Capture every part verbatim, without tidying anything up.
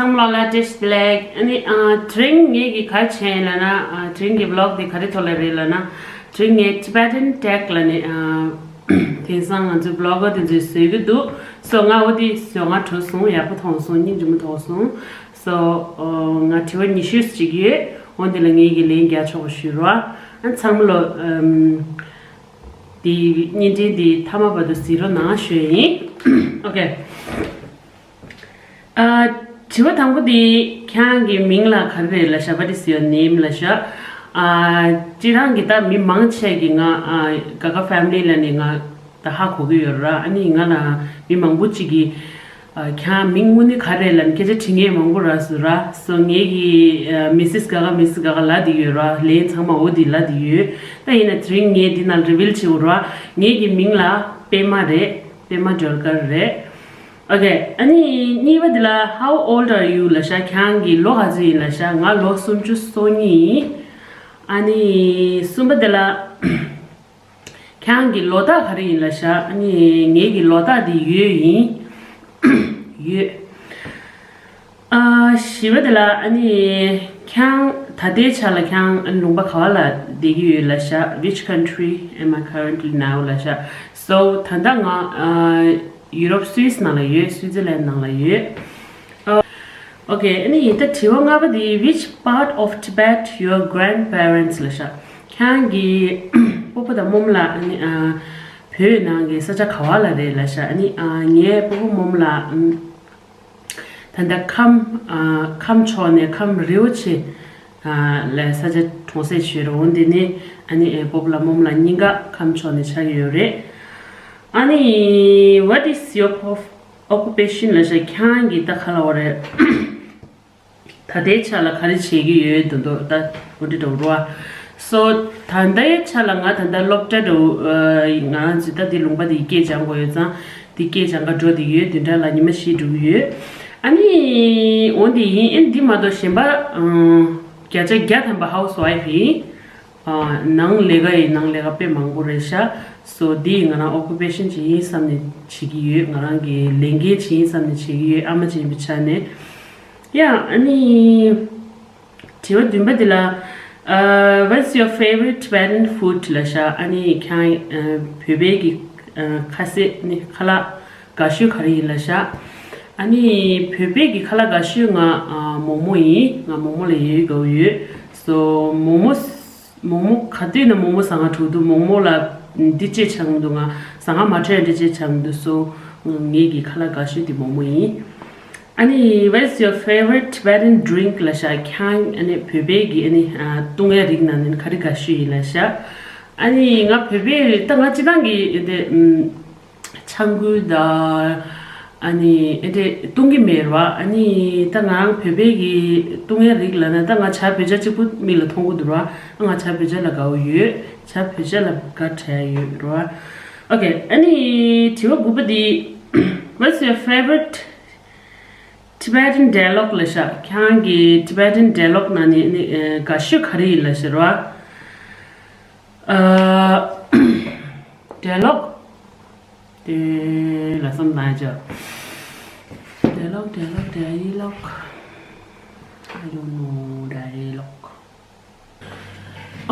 ཚང་མ་ལ་བཀྲ་ཤིས་བདེ་ལེགས། ཨ་ནི་ཨ་དེ་རིང་ངེད་ཀྱི་ག་རེ་བྱས་ཡིན་ལབ་ན། ཨ་དེ་རིང་གི་བི་ལོག་འདི་ག་རེ་ཐོག་ལ་རེད་ལབ་ན། དེ་རིང་ངས་Tibetan Tech ལབ་ནས་ཨ་དེང་སང་ང་ཚོའི་བི་ལོག་གར་དེ་ཚོས་བཟོས་ཀྱི་འདུག་སོ་ང་འོ་དེ་བཟོ་ང་གྲུབ་སོང་། ཡག་པོ་མཐོང་སོང་། སྙིང་རྗེ་མོ་མཐོང་སོང་། སོ་ཨོ་ང་དྲི་བ་ཉི་ཤུ་ཅིག་ཡོད། འོ་འདི་ལ་ངེད་ཀྱི་ལན་རྒྱག་ཆོག་པ་ཞུ་རོགས། ཨ་ཚང་མ་ལོ་ཨམ་དེ་བརྙན་འཕྲིན་དེ་མཐའ་མ་བར་དུ་གཟིགས་རོགས་གནང་ཞུ་ཡིན། ཨོ་ཁེ། ཨ་དྲི་བ་དང་པོ་དེ་ཁྱེད་རང་གི་མིང་ལ་ག་རེ་རེད་ལབ་ཤག What is your name ལབ་ཤག་ཨ་སྤྱིར་བཏང་གི་ད་མི་མང་ཆེ་གིས་ང་ཨ་ག་ག་family ལབ་ནས་ང་ད་ཧ་གོ་གི་ཡོད་ར། ཨ་ནི་ང་ལ་མི་མང་པོ་ཅིག་གིས་ཨ་ཁྱེད་རང་མིང་དངོས་གནས་ག་རེ་རེད་ལབ་ནས་སྐད་ཆ་དྲི་མཁན་མང་པོ་རག་སོང་ར། སོ་ངེད་ཀྱིས་ཨ་Missus ག་ག་Missus ག་ག་ལབ་བསྡད་ཡོད་ར། ལན་ཚང་མ་འོ་དེ་ལབ་བསྡད་ཡོད། ད་ཡིན་ན་དེ་རིང་ངས་འདི་ནང་reveal བྱེད་དགོས་ར། ངེད་ཀྱི་མིང་ལ་པད་མ་རེད། པད་མ་སྒྲོལ་དཀར་རེད། ཨོ་ཁེ། ཨ་ནི་གཉིས་པ་འདི་ལ་How old are you ལབ་ཤག་ཁྱེད་རང་གི་ལོ་ག་ཚོད་ཡིན་ལབ་ཤག་ང་ལོ་སུམ་ཅུ་སོ་གཉིས་ཡིན། ཨ་ནི་གསུམ་པ་འདི་ལ་ཁྱེད་རང་གི་ལོ་རྟགས་ག་རེ་ཡིན་ལབ་ཤག་ཨ་ནི་ངེད་ཀྱི་ལོ་རྟགས་འདི་ཡོས་ཡིན། ཡོས། ཨ་བཞི་པ་དེ་ལ་ཨ་ནི་ཁྱེད་རང་ད་ལྟའི་ཆ་ལ་ཁྱེད་རང་ལུང་པ་ག་བ་ལ་བསྡད་ཀྱི་ཡོད་ལབ་ཤག Which country am I currently now ལབ་ཤག So ད་ལྟ་ང་ཨ་ཡུ་རོབ་སུད་སི་ནང་ལ་ཡོད། སུད་སི་ལན་ནང་ལ་ཡོད། ཨོ་ཁེ། ཨ་ནི་ད་དྲི་བ་ལྔ་པ་དེ། Which part of Tibet your grandparents ལབ་ཤག་ཁྱེད་རང་གི་སྤོ་བོ་དང་རྨོ་མོ་ལ་ཨ་ནི་ཨ་བོད་ནང་གི་ས་ཆ་ག་བ་ལ་རེད་ལབ་ཤག་ཨ་ནི་ཨ་ངའི་སྤོ་བོ་རྨོ་མོ་ལ་ཨ། ད་ལྟ་ཁམས་ཨ་ཁམས་ཕྱོགས་ནས་ཁམས་རི་བོ་ཆེ་ཨ་ལ་ས་ཆ་གྲོང་གསེབ་ཞིག་རེད། འོ་འདི་ནས་ཨ་ནི་ཨེ་སྤོ་བོ་ལ་རྨོ་མོ་ལ་གཉིས་ཀ་ཁམས་ཕྱོགས་ནས་ཆགས་ཀྱི་ཡོད་རེད། ཨ་ནི་What is your prof- occupation ལབ་ཤག་ཁྱེད་རང་གི་ད་ག་ལབ་དགོས་རེད། ད་ལྟའི་ཆ་ལ་ག་རེ་བྱེད་ཀྱི་ཡོད་འདུག་ད་འོ་འདྲ་འདྲ་བོ་རེད་བ། སོ་ད་ལྟའི་ཆ་ལ་ང་ད་ལྟ་སློབ་གྲྭ་འདྲ་བོ་ཨ་ང་རང་ཚོའི་ད་འདི་ལུང་པ་འདི་སྐད་སྦྱང་དགོས་ཡོད་ཙང་། འདི་སྐད་སྦྱང་ག་འགྲོ་བསྡད་ཡོད། བདུན་ཕྲག་ལ་ཉི་མ་བཞི་འགྲོ་གི་ཡོད། ཨ་ནི་འོ་འདི་ཡིན། ཨ་ནི་འདི་མ་གཏོགས་གཞན་པ་ཨང་བརྒྱ་ཆ་བརྒྱ་ཐམ་པ་housewife ཡིན། ཨ་ནང་ལས་ཀ་ཡི་ནང་ལས་ཀ་དཔེ་མང་པོ་རེད་ཤག་སོ་འདི་ང་རང་occupation ཅིག་ཡིན་བསམ་ནས་བྱེད་ཀྱི་ཡོད། ང་རང་གི་ལས་འགན་ཅིག་ཡིན་བསམ་ནས་བྱེད་ཀྱི་ཡོད། ཨ་མ་ཅིག་ཡིན་པའི་ཆ་ནས། ཡ་ཨ་ནི། དྲི་བ་བདུན་པ་འདི་ལ། ཨ་What's your favorite Tibetan food ལབ་ཤག་ཨ་ནི་ཁྱེད་རང་ཨ་བོད་པའི་གི་ཨ་ཁ་ཟས་ནི་ཁ་ལག་དགའ་ཤོས་ག་རེ་ཡིན་ལབ་ཤག་ཨ་ནི་བོད་པའི་གི་ཁ་ལག་དགའ་ཤོས་ང་ཨ་མོག་མོག་ཡིན། ང་མོག་མོག་ལ་ཡོད་དགའ་བོ་ཡོད། སོ་མོག་མོག་མོག་མོག་ག་དུས་ན་མོག་མོག་ཟ་ང་འགྲོ་འདུག་མོག་མོག་ལ་འདི་ཅེས་ཆགས་འདུག་ང་ཟ་ང་མ་འཕྲོད་འདི་ཅེས་ཆགས་འདུག་སོ་ངེད་ཀྱི་ཁ་ལག་དགའ་ཤོས་དེ་མོག་མོག་ཡིན། ཨ་ནི་What's your favorite Tibetan drink ལབ་ཤག་ཁྱེད་རང་ཨ་ནི་བོད་པའི་གི་ཨ་ནི་ཨ་བཏུང་བའི་རིགས་ནང་ནས་ག་རེ་དགའ་ཤོས་ཡིན་ལབ་ཤག་ཨ་ནི་ང་བོད་པའི་ད་ང་སྤྱིར་བཏང་གི་དེ་ཨམ་ཆང་ཁུ་དང་ཨ་ནི་ཨེ་དེ་བཏུང་གི་མེད་ར་བ། ཨ་ནི་ད་ང་རང་བོད་པའི་གི་བཏུང་བའི་རིགས་ལབ་ན་ད་ང་ཇ་བོད་ཇ་གཅིག་པུ་མིག་ལ་མཐོང་གི་འདུག་ར། ང་ཇ་བོད་ཇ་ལ་དགའ་བོ་ཡོད། ཇ་བོད་ཇ་ལ་དགའ་བྲལ་ཡོད་ར་བ། ཨོ་ཁེ། ཨ་ནི་དྲི་བ་དགུ་པ་འདི། What's your favorite Tibetan dialogue ལབ་ཤག་ཁྱེད་རང་གི་Tibetan dialogue ནང་ནས་ནི་ཨ་དགའ་ཤོས་ག་རེ་ཡིན་ལབ་ཤག་ར། ཨ་dialogue དེ་ལ་བསམ་བཏང་ཡ་ཅིག dialogue dialogue dialogue I don't know dialogue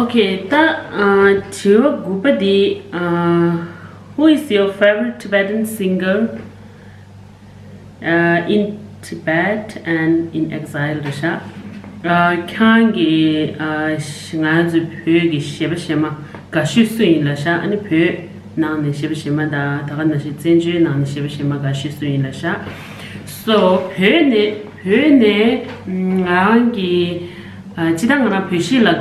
Okay, ད་ཨ་དྲི་བ་དགུ་པ་འདི། ཨ་Who is your favorite Tibetan singer uh, in Tibet and in exile རེད་ཤག་ཨ་ཁྱེད་རང་གི་ཨ་ང་ཚོའི་བོད་ཀྱི་གཞས་པ་གཞས་མ་དགའ་ཤོས་སུ་ཡིན་ལབ་ཤག་ཨ་ནི་བོད་ནང་ནས་གཞས་པ་གཞས་མ་དང་ད་ག་ནང་བཞིན་བཙན་བྱོལ་ནང་ནས་གཞས་པ་གཞས་མ་དགའ་ཤོས་སུ་ཡིན་ལབ་ཤག་སོ་བོད་ནས་བོད་ནས་ང་རང་གི་ཨ་སྤྱིར་བཏང་ང་རང་བོད་གཞས་ལ་ཨ་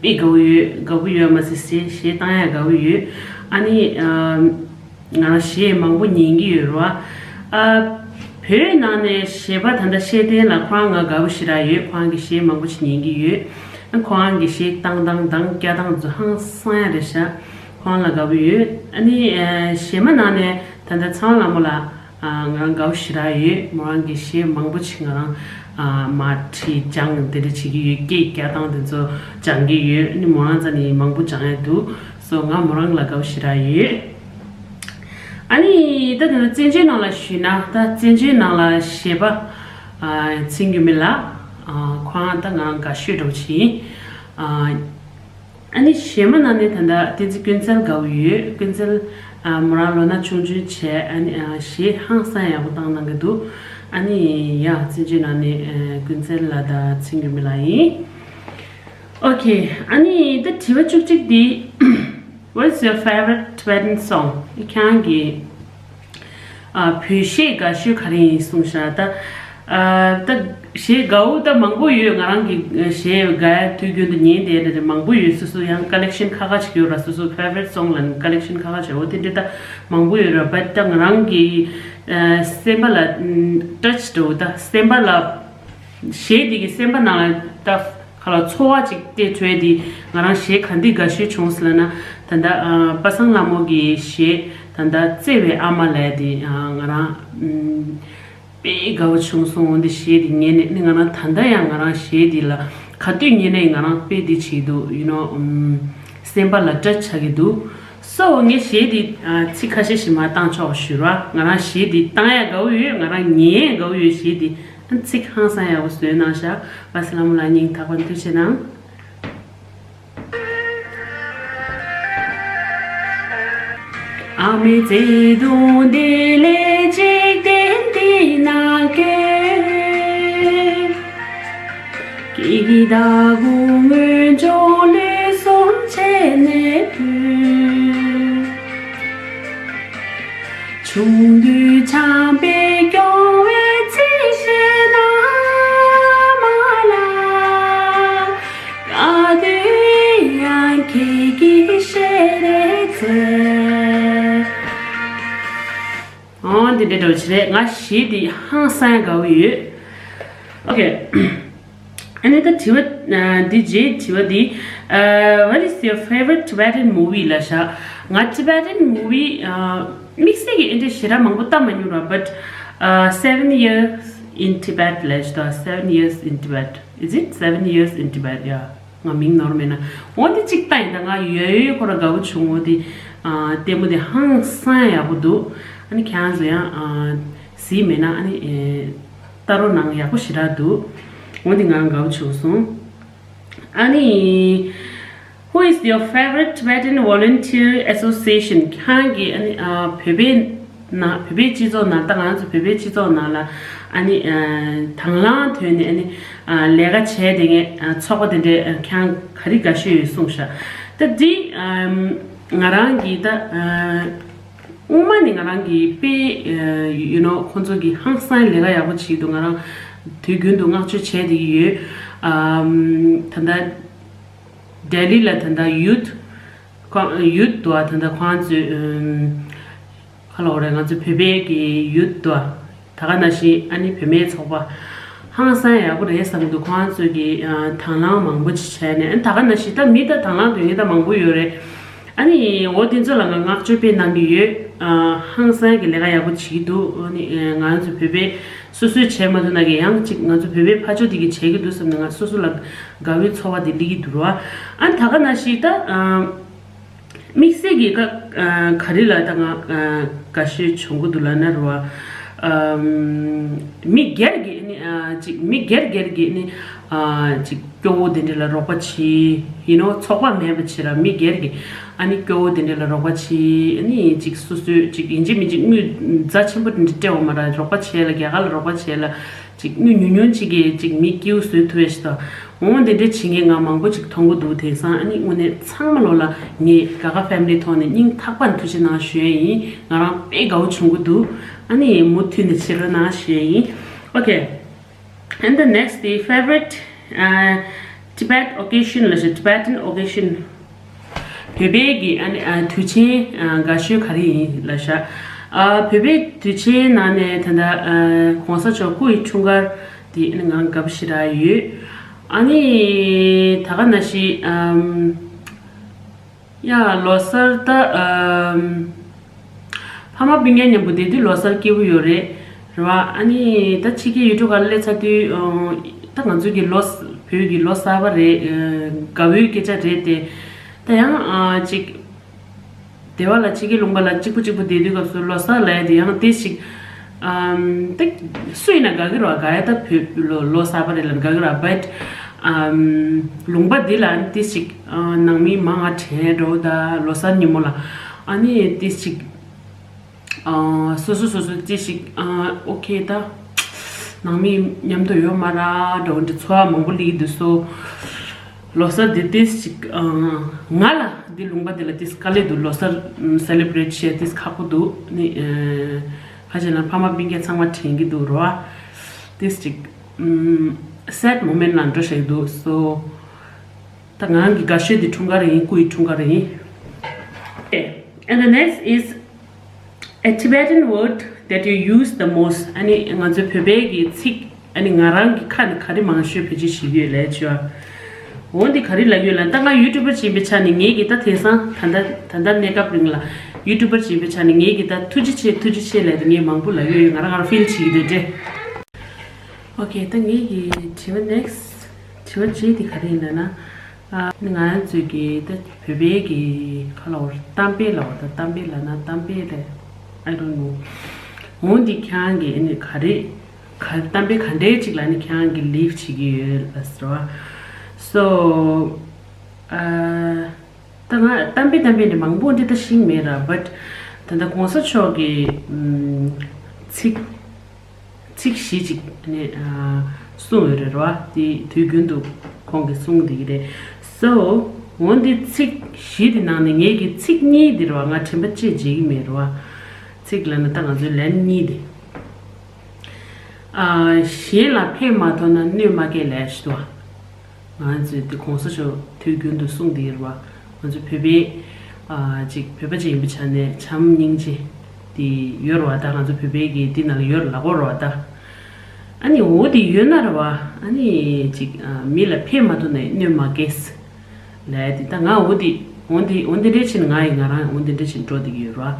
དཔེ་དགའ་བོ་ཡོད། དགའ་བོ་ཡོད་མ་ཟད་གཞས་གཞས་བཏང་ཡ་དགའ་བོ་ཡོད། ཨ་ནི་ཨ་ང་རང་གཞས་མང་པོ་ཉན་གྱི་ཡོད་རེད་བ། ཨ་བོད་ནང་ནས་གཞས་པ་ད་ལྟ་ཤེས་ལྡན་ལགས་ཁོ་རང་ང་དགའ་བོ་ཞེ་དྲག་ཡོད། ཁོ་རང་གི་གཞས་མང་པོ་ཞིག་ཉན་གྱི་ཡོད། ཨ་ཁོ་རང་གི་གཞས་བཏང་སྟངས་དང་སྐྱ་སྟངས་ཚོ་ཧང་སང་ཡ་རེད་ཤག་ཁོ་རང་ལ་དགའ་བོ་ཡོད། ཨ་ནི་ཨ་གཞས་མ་ནང་ནས་ད་ལྟ་ཚེ་དབང་ལྷ་མོ་ལགས། ཨ་ང་རང་དགའ་བོ་ཞེ་དྲག་ཡོད། མོ་རང་གི་གཞས་མང་པོ་ཅིག་ང་རང་ཨ་མར་ཁྲིད་སྦྱངས་དེ་འདྲ་བྱེད་ཀྱི་ཡོད། སྐད་རྒྱག་སྟངས་དེ་ཚོ་སྦྱང་གི་ཡོད། ཨ་ནི་མོ་རང་རྩ་ནས་མང་པོ་སྦྱང་ཡ་འདུག་སོ་ང་མོ་རང་ལ་དགའ་བོ་ཞེ་དྲག་ཡོད། ཨ་ནི་ད་དེ་ཚོ་བཙན་བྱོལ་ནང་ལ་ཞུས་ན་ད་བཙན་བྱོལ་ནང་ལ་གཞས་པ་ ཨ་ཚེ་མགོན་མི་ལགས། ཨ་ཁོང་ད་ང་དགའ་ཤོས་འདྲ་བོ་ཅིག་ཡིན། ཨ་ཨ་ནི་གཞན་མ་ནང་ནས་ད་ལྟ་བསྟན་འཛིན་ཀུན་གསལ་དགའ་བོ་ཡོད། ཀུན་གསལ་ཨ་མོ་རང་ལོ་ན་ཆུང་ཆུང་བྱས། ཨ་ནི་ཨ་གཞས་ཧང་སང་ཡག་པོ་བཏང་གནང་གི་འདུག་ཨ་ནི་ཡ་བཙན་བྱོལ་ནང་ནས་ཨ་ཀུན་གསལ་ལགས་དང་ཚེ་མགོན་མི་ལགས་ཡིན། Okay, ཨ་ནི་ད་དྲི་བ་བཅུ་གཅིག་འདི། What's your favorite Tibetan song? ཁྱེད་རང་གི་ཨ་བོད་གཞས་དགའ་ཤོས་ག་རེ་ཡིན་གསུངས་ཤག་ད་ཨ་ད་གཞས་དགའ་བོ་ད་མང་པོ་ཡོད། ང་རང་གི་གཞས་དགའ་དུས་རྒྱུན་དུ་ཉན་བསྡད་ཡ་དེ་མང་པོ་ཡོད། སོ་སོ་ཡང་ཀ་ལེག་ཤན་ཁག་ཁག་ཅིག་ཡོད་ར། སོ་སོ་favorite song ལ་ཀ་ལེག་ཤན་ཁག་ཁག་ཅིག་ཡོད། འོ་དེ་འདྲ་ད་མང་པོ་ཡོད་ར། བཊ་ད་ང་རང་གི་ཨ་སེམས་པ་ལ་ཨམ་ཊཆ་འདྲ་བོ། ད་སེམས་པ་ལ་གཞས་དེ་གི་སེམས་པ་ནང་ལ་ད་ག་ལ་ཚོར་བ་ཅིག་སྟེར་ཐུབ་ཡ་དེ། ང་རང་གཞས་ག་འདི་དགའ་ཤོས་བྱུང་ཟེར་ལབ་ན། ད་ལྟ་ཨ་པ་སངས་ལྷ་མོ་གི་གཞས་ད་ལྟ་བརྩེ་བའི་ཨ་མ་ལབ་ཡ་དེ་ཨ་ང་རང་ཨམ་དཔེ་དགའ་བོ་བྱུང་སོང་། འོ་འདི་གཞས་དེ་ཉན་ནས་ནི་ང་རང་ད་ལྟ་ཡང་ང་རང་གཞས་དེ་ལ་ག་དུས་ཉན་ནས་ང་རང་དཔེ་དེ་བྱེད་འདུག you know ཨམ་སེམས་པ་ལ་ཊཆ་ཆགས་ཀྱི་འདུག་སོ་ངས་གཞས་དེ་ཨ་ཚིག་ཁ་ཤས་ཤིག་མར་བཏང་ཆོག་ཞུ་ར། ང་རང་གཞས་དེ་བཏང་ཡ་དགའ་བོ་ཡོད། ང་རང་ཉན་ཡ་དགའ་བོ་ཡོད། གཞས་དེ་ཨ་ཚིག་ཧང་སང་ཡག་པོ་བཟོས་གནང་ཤག་པ་སངས་ལྷ་མོ་ལགས་སྙིང་ཐག་པ་ནས་ཐུགས་རྗེ་གནང་། ཨ་མའི་བརྩེ་དུང་འདི་ལས་འཇིག་རྟེན་འདི་ན་དགོས། སྐྱིད་ཀྱི་ཟླ་གུང་སྔོན་བྱུང་ལུས་ཟུངས་བྱས་ནས་ཕུལ། ཆུང་དུས་བྱམས་པས་སྐྱོང་བའི་ཚིག་བཞིན་ཨ་མ་ལགས། དགའ་དུས་ཡང་ཁྱེད་ཀྱི་ཞལ་རས་མཛེས། ཨོ་འདི་འདྲ་འདྲ་བོ་ཅིག་རེད། ང་གཞས་འདི་ཧང་སང་དགའ་བོ་ཡོད། Okay. ཨ་ནི་ད་དྲི་བ་ཨ་འདི་རྗེས་དྲི་བ་འདི། ཨ་What is your favorite Tibetan movie? ལབ་ཤག་ང་Tibetan movie ཨ་དམིགས་བསལ་གྱི་ཨེ་འདྲ་ཞེ་དྲག་མང་པོ་ལྟ་མ་མྱོང་ར། But ཨ་Seven Years in Tibet ལབ་ཤག་ད་Seven Years in Tibet. Is it Seven Years in Tibet? Yeah. ང་མིང་ནོར་མེད་ན། འོ་འདི་གཅིག་ལྟ་ཡིན། ད་ང་ཡོད་ཡོད་ཁོ་ར་དགའ་བོ་བྱུང་། འོ་འདི་ཨ་ལྟད་མོ་འདི་ཧང་སང་ཡག་པོ་འདུག་ཨ་ནི་ཁྱེད་རང་ཚོ་ཡང་ཨ་གཟིགས་མེད་ན་ཨ་ནི་ཨེ་ལྟ་རོགས་གནང་། ཡག་པོ་ཞེ་དྲག་འདུག་འོ་འདི་ང་དགའ་བོ་བྱུང་སོང་། ཨ་ནི། Who is your favorite Tibetan volunteer association? ཁྱེད་རང་གི་ཨ་ནི་ཨ་བོད་པའི་ནང་བོད་པའི་སྤྱི་ཚོགས་ནང་། ད་ང་ཚོ་བོད་པའི་སྤྱི་ཚོགས་ནང་ལ་ཨ་ནི་ཨ་དང་བླངས་ཐོག་ནས་ཨ་ནི་ཨ་ལས་ཀ་བྱས་བསྡད་མཁན་ཨ་ཚོགས་པ་དེ་འདྲའི་ཨ་ཁྱེད་རང་ག་རེ་དགའ་ཤོས་ཡོད་གསུངས་ཤག་ད་འདི་ཨ་ང་རང་གི་ད་ཨ་སྔོན་མ་ནས་ང་རང་གི་དཔེ་ཨ་you know ཁོང་ཚོ་གི་ཧང་སང་ལས་ཀ་ཡག་པོ་བྱེད་འདུག་ང་རང་དུས་རྒྱུན་དུ་བསྔགས་བརྗོད་བྱས་བསྡད་ཀྱི་ཡོད། ཨམ་ད་ལྟ་ལྡི་ལི་ལ་ད་ལྟ་ཡུཐ་ཁོང་ཡུཐ་འདུག་ཨ། ད་ལྟ་ཁོང་ཚོས་ཨམ་ག་ལབ་དགོས་རེད། ང་ཚོ་བོད་པའི་གི་ཡུཐ་འདུག་ཨ། ད་ག་ནང་བཞིན་ཨ་ནི་བུད་མེད་ཚོགས་པ་ཧང་སང་ཡག་པོ་རེད་བསམ་གྱི་འདུག་ཁོང་ཚོས་གི་ཨ་དང་བླངས་མང་པོ་ཅིག་བྱས་ནས། ཨ་ནི་ད་ག་ནང་བཞིན་ད་མི་ད་དང་བླངས་དོན་གྱི་ད་མང་པོ་ཡོད་རེད། ཨ་ནི་འོ་དེ་ཚོ་ལ་ང་བསྔགས་བརྗོད་དཔེ་གནང་གི་ཡོད། ཨ་ཧང་སང་གི་ལས་ཀ་ཡག་པོ་བྱེད་ཀྱི་འདུག་ཨ་ནི་ང་ཚོ་བོད་པའི་སོ་སོས་བྱས་མ་ཐུབ་ན་གི་ཡང་ཅིག་ང་ཚོ་བོད་པའི་ཕར་ཕྱོགས་དེ་གི་བྱེད་ཀྱི་འདུག་བསམ་ནས་ང་སོ་སོ་ལ་དགའ་བོའི་ཚོར་བ་དེ་སླེབས་ཀྱི་འདུག་ར། ཨ་ནི་ད་ག་ནང་བཞིན་ད་ཨ་དམིགས་བསལ་གྱི་ཀ་ཨ་ག་རེ་ལ་ད་ང་ཨ་དགའ་ཤོས་བྱུང་གི་འདུག་ལབ་ན་ར། ཨམ་མི་སྒེར་གྱི་ནི་ཨ་ཅིག་མི་སྒེར་སྒེར་གྱི་ནི་ཨ་ཅིག་སྐྱོ་བོ་དེ་འདྲ་ལ་རོགས་པ་བྱེད། you know ཚོགས་པ་མེད་པ་བྱེད་ར། མི་སྒེར་གྱི་ཨ་ནི་སྐྱོ་བོ་དེ་འདྲ་ལ་རོགས་པ་བྱེད། ཨ་ནི་ཅིག་སོ་སོའི་ཅིག་ཡིན་གཅིག་མིན་གཅིག་དངུལ་རྫ་ཆེན་པོ་དེ་འདྲ་སྤྲད་འོང་མ་ར། རོགས་པ་བྱེད་ལ། རྒྱ་གར་ལ་རོགས་པ་བྱེད་ལ། ཅིག་དངུལ་ཉུང་ཉུང་ཅིག་གིས་ཅིག་མི་སྐྱིད་པོ་བཟོ་ཐུབ་ཡ་ཞིག་དང་། འོང་དེ་འདྲ་བྱེད་མཁན་ང་མང་པོ་ཅིག་མཐོང་གི་འདུག་དེང་སང་ཨ་ནི་དངོས་གནས་ཚང་མ་ལོ་ལ་ངས་ག་ག་ཕེ་མི་ལི་ཐོག་ནས་སྙིང་ཐག་པ་ནས་ཐུགས་རྗེ་གནང་ཞུ་ཡ་ཡིན། ང་རང་དཔེ་དགའ་བོ་བྱུང་གི་འདུག་ཨ་ནི་མུ་མཐུད་ནས་བྱེད་རོགས་གནང་ཞུ་ཡ་ཡིན། Okay. And the next, the favorite uh, Tibet occasion ལ་ཞེས། Tibetan occasion བོད་པའི་གི་ཨ་ནི་ཨ་དུས་ཆེན་ཨ་དགའ་ཤོས་ག་རེ་ཡིན་ལབ་ཤག་ཨ་བོད་པའི་དུས་ཆེན་ནང་ནས་ད་ལྟ་ཨ་གོང་ས་མཆོག་སྐུ་ཡི་འཁྲུངས་སྐར་དེ་ཨ་ནི་ང་དགའ་པོ་ཞེ་དྲག་ཡོད། ཨ་ནི་ད་ག་ནང་བཞིན་ཨམ་ཡ་ལོ་གསར་ད་ཨམ་ཕ་མ་སྤུན་ཀྱག་མཉམ་པོ་བསྡད་དུས་ལོ་གསར་སྐྱིད་པོ་ཡོད་རེད། རེད་བ། ཨ་ནི་ད་ཕྱི་རྒྱལ་ཡུལ་གྲུ་ཁག་ལ་སླེབས་ཚར་དུས་ཨ་ད་ང་ཚོ་གི་ལོ་བོད་ཀྱི་ལོ་གསར་པ་རེད། ཨ་དགའ་བོའི་སྐད་ཆ་རེད་དེ། ད་ཡང་ཨ་ཅིག་སྡེ་བ་ལ་ཕྱི་རྒྱལ་ལུང་པ་ལ་གཅིག་པུ་གཅིག་པུ་བསྡད་དུས་སྐབས་སུ་ལོ་གསར་ལབ་ཡ་དེ་ཡང་ཏོག་ཙམ་ ཨམ། ད་སུ་ཡིན་ན་དགའ་གི་རེད་བ། ག་རེ་ད་བོད་ལོ་ལོ་གསར་པ་རེད་ལབ་དགའ་གི་རེད་བ། བཊ་ཨམ། ལུང་པ་འདི་ལ་ཏིས་ཅིག་ཨ། ནང་མི་མང་ང་དྲན་འགྲོ་ད་ལོ་གསར་ཉིན་མོ་ལ། ཨ་ནི་ཏིས་ཅིག་ཨ། སོ་སོ་སོ་སོ་ཏིས་ཅིག་ཨ། ཨོ་ཁེ་ད་ནང་མི་མཉམ་དུ་ཡོད་མ་ར་འགྲོ་འདི་ཚོར་བ་མང་པོ་སླེབས་ཀྱི་འདུག་སོ། ལོ་གསར་འདི་ཏིས་ཅིག་ཨ། ང་ལ་འདི་ལུང་པ་འདི་ལ་ཏིས་དཀའ་ལས་འདུག་ལོ་གསར་སེ་ལེ་བྷི་རེཊ་བྱེད་ཏིས་ཁག་པོ་འདུག་ནི། ཨ། ཁ་ཅིག་ན་ཕ་མ་སྤུན་ཀྱག་ཚང་མ་དྲན་གྱི་འདུག་རོ། ཏིས་ཅིག་ཨམ། སེཌ་མོ་མེན་ཊི་ནང་འགྲོ་བཞག་འདུག་སོ། ད་ང་གི་དགའ་ཤོས་འདི་འཁྲུངས་སྐར་ཡིན། སྐུ་ཡི་འཁྲུངས་སྐར་ཡིན། And the next is a Tibetan word that you use the most. ཨ་ནི་ང་ཚོའི་བོད་པའི་གི་ཚིག་ཨ་ནི་ང་རང་གི་ཁ་ནས་ག་རེ་མང་ཤོས་བེད་སྤྱོད་བྱེད་ཀྱི་ཡོད་ལབ་བྱས་པ། འོ་འདི་ག་རེ་ལབ་ཡོད་ལབ། ད་ང་ཡུ་ཊུ་བར་ཅིག་ཡིན་པའི་ཆ་ནས་ངེད་ཀྱིས་ད་དེང་སང་ད་ལྟ་ད་ལྟ་གནས་སྐབས་རིང་ལ་ཡུ་ཊུ་བར་ཅིག་ཡིན་པའི་ཆ་ནས་ངེད་ཀྱིས་ད་ཐུགས་རྗེ་ཆེ་ཐུགས་རྗེ་ཆེ་ལབ་དེ་ངས་མང་པོ་ལབ་ཡོད། ང་རང་ང་རང་ཕིལ་བྱེད་ཀྱི་འདུག་སྟེ། ཨོ་ཁེ། ད་ངེད་ཀྱི་དྲི་བ་ནེག་སི་དྲི་བ་རྗེས་དེ་ག་རེ་ཡིན་ལབ་ན། ཨ། ང་རང་ཚོའི་གི་ད་བོད་པའི་གི་ཁ་ལ་བར་གཏམ་དཔེ་ལབ་པ། ད་གཏམ་དཔེ་ལབ་ན་གཏམ་དཔེ་རེད། I don't know. འོ་འདི་ཁྱེད་རང་གི་ཨ་ནི་ག་རེ་ག་གཏམ་དཔེ་ག་འདྲའི་ཅིག་ལ་ནི་ཁྱེད་རང་གི་ལིབ་བྱེད་ཀྱི་ཡོད་ལབ་ཟེར་བ། སོ། ཨ། ད་ང་གཏམ་དཔེ་གཏམ་དཔེ་འདི་མང་པོ་འདི་ད་ཤེས་མེད་ར། བཊ་ད་ལྟ་གོང་ས་མཆོག་གི་ཨམ། ཚིག་ཚིག་བཞི་ཅིག་ནས་ཨ། གསུངས་ཡོད་རེད་ར། དེ་དུས་རྒྱུན་དུ་ཁོང་གིས་གསུངས་བསྡད་ཀྱི་རེད། སོ། འོ་འདི་ཚིག་བཞི་དེ་ནང་ནས་ངེད་ཀྱི་ཚིག་གཉིས་འདི་ར་ང་དྲན་པ་བརྗེད་བརྗེད་ཀྱི་མེད་ར། ཚིག་ལབ་ན་ད་ང་ཚོའི་ལན་གཉིས་དེ། ཨ། གཞན་ལ་ཕན་མ་ཐོགས་ན་གནོད་མ་སྐྱེལ་ལབ་ཞིག་འདུག་བ། ང་ཚོས་དེ་གོང་ས་མཆོག་དུས་རྒྱུན་དུ་གསུངས་བསྡད་ཡོད་རེད་བ། ང་ཚོ་བོད་པའི་ཨ། ཅིག་བོད་པ་ཅིག་ཡིན་པའི་ཆ་ནས་བྱམས་སྙིང་རྗེ་དེ་ཡོད་རེད་བ། ད་ང་ཚོ་བོད་པའི་གི་དེ་ནང་ལ་ཡོད་རེད་ལབ་དགོས་རེད་བ་ད། ཨ་ནི་འོ་དེ་ཡོད་ན་རེད་བ། ཨ་ནི་ཅིག་ཨ། མི་ལ་ཕན་མ་ཐོགས་ན་གནོད་མ་སྐྱེལ་ལབ་དེ། ད་ང་འོ་དེ་འོ་དེ་འོ་དེ་འདྲ་བྱས་ནས་ང་ཡི་ང་རང་འོ་དེ་འདྲ་བྱས་ནས་འགྲོ་བསྡད་ཀྱི་ཡོད་རེད་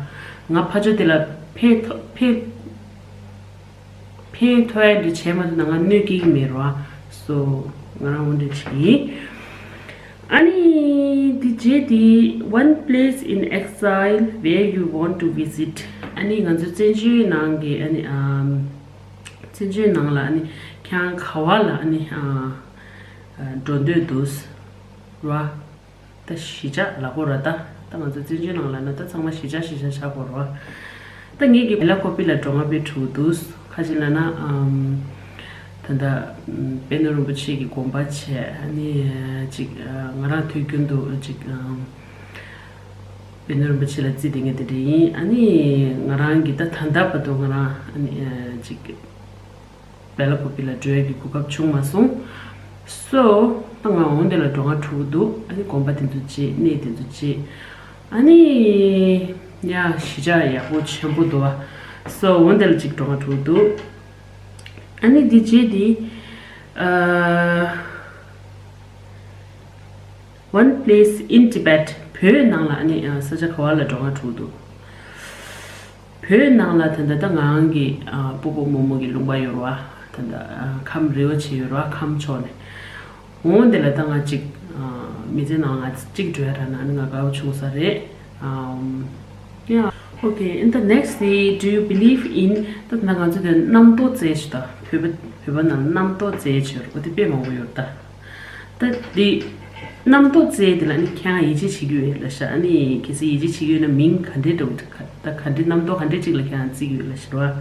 བ། ང་ཕར་ཕྱོགས་དེ་ལ་ཕན་ཐོགས་ཕན། ཕན་ཐོགས་ཡ་འདི་བྱས་མ་ཐུབ་ན་ང་གནོད་སྐྱེལ་གྱི་མེད་རོ། སོ། ང་རང་འོ་འདྲ་བྱེད་ཀྱི་ཡིན། ཨ་ནི་འདི་རྗེས་དེ། One place in exile where you want to visit. ཨ་ནི་ང་ཚོ་བཙན་བྱོལ་ནང་གི་ཨ་ནི་ཨམ། བཙན་བྱོལ་ནང་ལ་ཨ་ནི་ཁྱེད་རང་ག་བ་ལ་ཨ་ནི་ཨ། འགྲོ་འདོད་འདུག་རོ། ད་གཞིས་ཆགས་ལབ་དགོས་ར་ད། ད་ང་ཚོ་བཙན་བྱོལ་ནང་ལ་ན་ད་ཚང་མ་གཞིས་ཆགས་གཞིས་ཆགས་ཆགས་དགོས་ར། ད་ངེད་ཀྱི་བེ་ལ་ཀོ་པི་ལ་འགྲོ་ང་དཔེ་འགྲོ་འདུག་ཁ་ཅིག་ལ་ན་ཨམ། ད་ད་ཨམ། པད་ནོར་རིན་པོ་ཆེ་གི་དགོངས་པ་བྱས། ཨ་ནི་ཅིག་ང་རང་དུས་རྒྱུན་དུ་ཅིག་ཨམ། པད་ནོར་རིན་པོ་ཆེ་ལ་རྩིས་དེ་ངས་དེ་འདྲ་ཡིན། ཨ་ནི་ང་རང་གི་ད་ད་ལྟ་བར་དུ་ང་རང་ཨ་ནི་ཅིག་བེ་ལ་ཀོ་པི་ལ་འགྲོ་ཡ་གི་གོ་སྐབས་བྱུང་མ་སོང་། སོ། ད་ང་འོ་འདི་ལ་འགྲོ་ང་འགྲོ་གི་འདུག་ཨ་ནི་དགོན་པ་དེ་ཚོ་བརྗེད། གནས་དེ་ཚོ་བརྗེད། ཨ་ནི་ཡ་གཞིས་ཆགས་ཡག་པོ་ཆེན་པོ་འདུག་བ། སོ་འོ་འདི་ལ་ཅིག་འགྲོ་ང་འགྲོ་གི་འདུག་ཨ་ནི་འདི་རྗེས་དེ། ཨ། One place in Tibet. བོད་ནང་ལ་ཨ་ནི་ས་ཆ་ག་བ་ལ་འགྲོ་ང་འགྲོ་གི་འདུག་བོད་ནང་ལ་ད་ལྟ་ད་ང་གི་ཨ། སྤོ་བོ་རྨོ་མོ་གི་ལུང་པ་ཡོད་ར་བ། ད་ལྟ་ཨ། ཁམས་རི་བོ་ཆེ་ཡོད་ར་བ། ཁམས་ཕྱོགས་ནས། འོ་འདི་ལ་ད་ང་གཅིག་ཨ། མི་ཚེ་ནང་ང་གཅིག་འགྲོ་ཡ་རག་ན་ཨ་ནི་ང་དགའ་བོ་བྱུང་ས་རེད། ཨམ། Yeah. Okay, in the next day, do you believe in ད་ད་ང་ཚོ་དེ་རྣམ་རྟོག་རྩལ་ཞིག་ད་བོད་པ་བོད་པ་ནང་རྣམ་རྟོག་རྩལ་ཞིག་ཡོད་ར་བ། དེ་དཔེ་མང་པོ་ཡོད་ར་ད། ད་འདི་རྣམ་རྟོག་རྩལ་འདི་ལ་ནི་ཁྱེད་རང་ཡིད་ཆེས་བྱེད་ཀྱི་ཡོད་ལབ་ཤག་ཨ་ནི་གལ་སྲིད་ཡིད་ཆེས་བྱེད་ཀྱི་ཡོད་ན་མིང་ག་འདྲའི་འདྲ་བོ་ད་ག་འདྲའི་རྣམ་རྟོག་ག་འདྲའི་ཅིག་ལ་ཁྱེད་རང་བརྩི་གི་ཡོད་ལབ་ཤག་ར།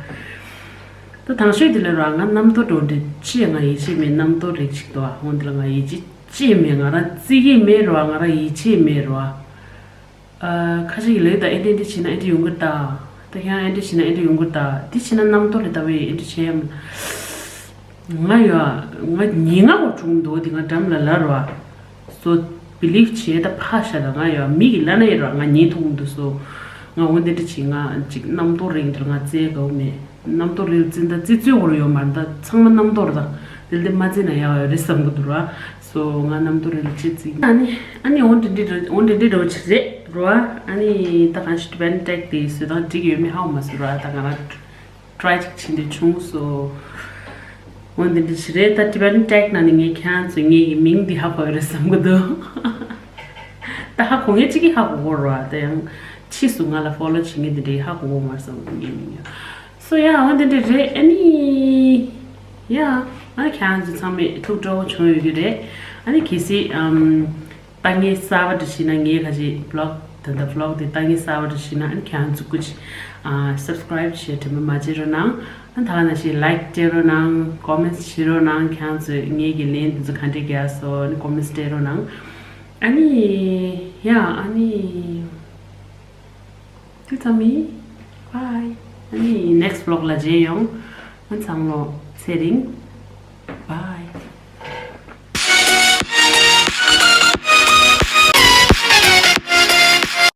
ད་དང་ཤོས་འདི་ལ་ར་ང་རྣམ་རྟོག་འདྲ་བོ་འདྲ་ཅི་ཡང་ང་ཡིད་ཆེས་མེད། རྣམ་རྟོག་རིགས་ཅིག་འདུག་ཨ་འོ་འདི་ལ་ང་ཡིད་ཆེས་ཅི་ཡང་མེད། ང་རང་བརྩི་གི་མེད་ར་བ། ང་རང་ཡིད་ཆེས་མེད་ར་བ། ཨ། ཁ་ཅིག་གིས་ལབ་ད་ཨེ་འདྲ་འདྲ་བྱས་ན་ཨེ་འདྲ་ཡོང་གི་རེད་ད། ད་ཁྱེད་རང་ཨེ་འདྲ་བྱས་ན་ཨེ་འདྲ་ཡོང་གི་རེད་ད། འདི་བྱས་ན་རྣམ་རྟོག་རེད་ད་བས་ཨེ་འདྲ་བྱས་ཡ། ང་ཡ་ང་ཉིན་ལྔ་གོ་བྱུང་འདུག་འདི་ང་འགྲམ་ལ་ལབ་ར་བ། སོ་བི་ལིབ་བྱས་ད་ཕ་ཤ་ད་ང་ཡ་མི་གིས་ལབ་ན་ཡ་ར་བ། ང་ཉིན་ཐུང་འདུག་སོ། ང་འོ་འདི་འདྲ་བྱས་ང་ཅིག་རྣམ་རྟོག་རིགས་འདིར་ང་བརྩི་དགའ་བོ་མེད། རྣམ་རྟོག་རིགས་བརྩི་ད་བརྩི་ཚུལ་བོར་ཡོད་མ་རེད། ད་ཚང་མ་རྣམ་རྟོག་རེད་ད། དེ་འདི་མ་བརྩི་ན་ཡག་ཡོད་རེད་བསམ་གི་འདུག་ར། སོ་ང་རྣམ་རྟོག་རེ་ལ་ཅི་བརྩི། ཨ་ནི་ཨ་ནི་འོ་འདི་འདྲི་འདྲི་འོ་འདི་འདྲི་འདྲི་བོ་ཅིག་རེད་རོ། ཨ་ནི་ད་གང་ཞིག་Tibetan tag དེ་བཟོ་སྟངས་འགྲིག་ཡོད་མེད་ཧ་གོ་མ་སོང་ར། ད་ང་རང་try ཅིག་བྱེད་འདོད་བྱུང་སོ། འོ་འདི་འདྲི་ཞིག་རེད། ད་Tibetan tag ནང་ནས་ངས་ཁྱེད་རང་ཚོས་ངའི་གི་མིང་འདི་ཧ་གོ་ཡོད་རེད་བསམ་གི་འདུག་ད་ཧ་གོ་མཁན་གཅིག་གིས་ཧ་གོ་གོ་རོ། ད་ཡང་ཕྱིས་སུ་ང་ལ་follow བྱེད་མཁན་འདི་འདྲས་ཧ་གོ་གོ་མ་རེད་བསམ་གི་འདུག་ངའི་མིང་ཡང་། སོ་ཡ་འོ་དེ་འདྲ་རེད། ཨ་ནི་ཡ་ཨ་ནི་ཁྱེད་རང་ཚོ་ཚང་མས་ཐུགས་སྤྲོ་བོ་བྱུང་ཡོད་རྒྱུ་རེད། ཨ་ནི་གལ་སྲིད་ཨམ་ལྟ་མཁན་གསར་པ་འདྲ་ཞིག་ན། ངའི་ཁ་ཅིག་བི་ལོག་ད་ལྟ་བི་ལོག་དེ་ལྟ་མཁན་གསར་པ་འདྲ་ཞིག་ན། ཨ་ནི་ཁྱེད་རང་ཚོ་སྐུ་མཁྱེན་ཨ་སབ་སི་ཀ་རའིབ་བྱེད་དྲན་པ་མ་བརྗེད་རོགས་གནང་། ཨ་ནི་ད་ག་ནང་བཞིན་ལའིཀ་སྤྲད་རོགས་གནང་། ཀོ་མེན་ཊི་བྱེད་རོགས་གནང་། ཁྱེད་རང་ཚོས་ངའི་གི་ལན་དེ་ཚོ་ག་འདྲས་རྒྱག་སོང་། ཨ་ནི་ཀོ་མེན་ཊི་སྤྲད་རོགས་གནང་། ཨ་ནི་ཡ་ཨ་ནི། དེ་ཙམ་ཡིན། བྷའི། ཨ་ནི་ནེག་སི་ཊི་བི་ལོག་ལ་མཇལ་ཡོང་། ཨ་ཚང་མ་ཚེ་རིང་། བྷའི།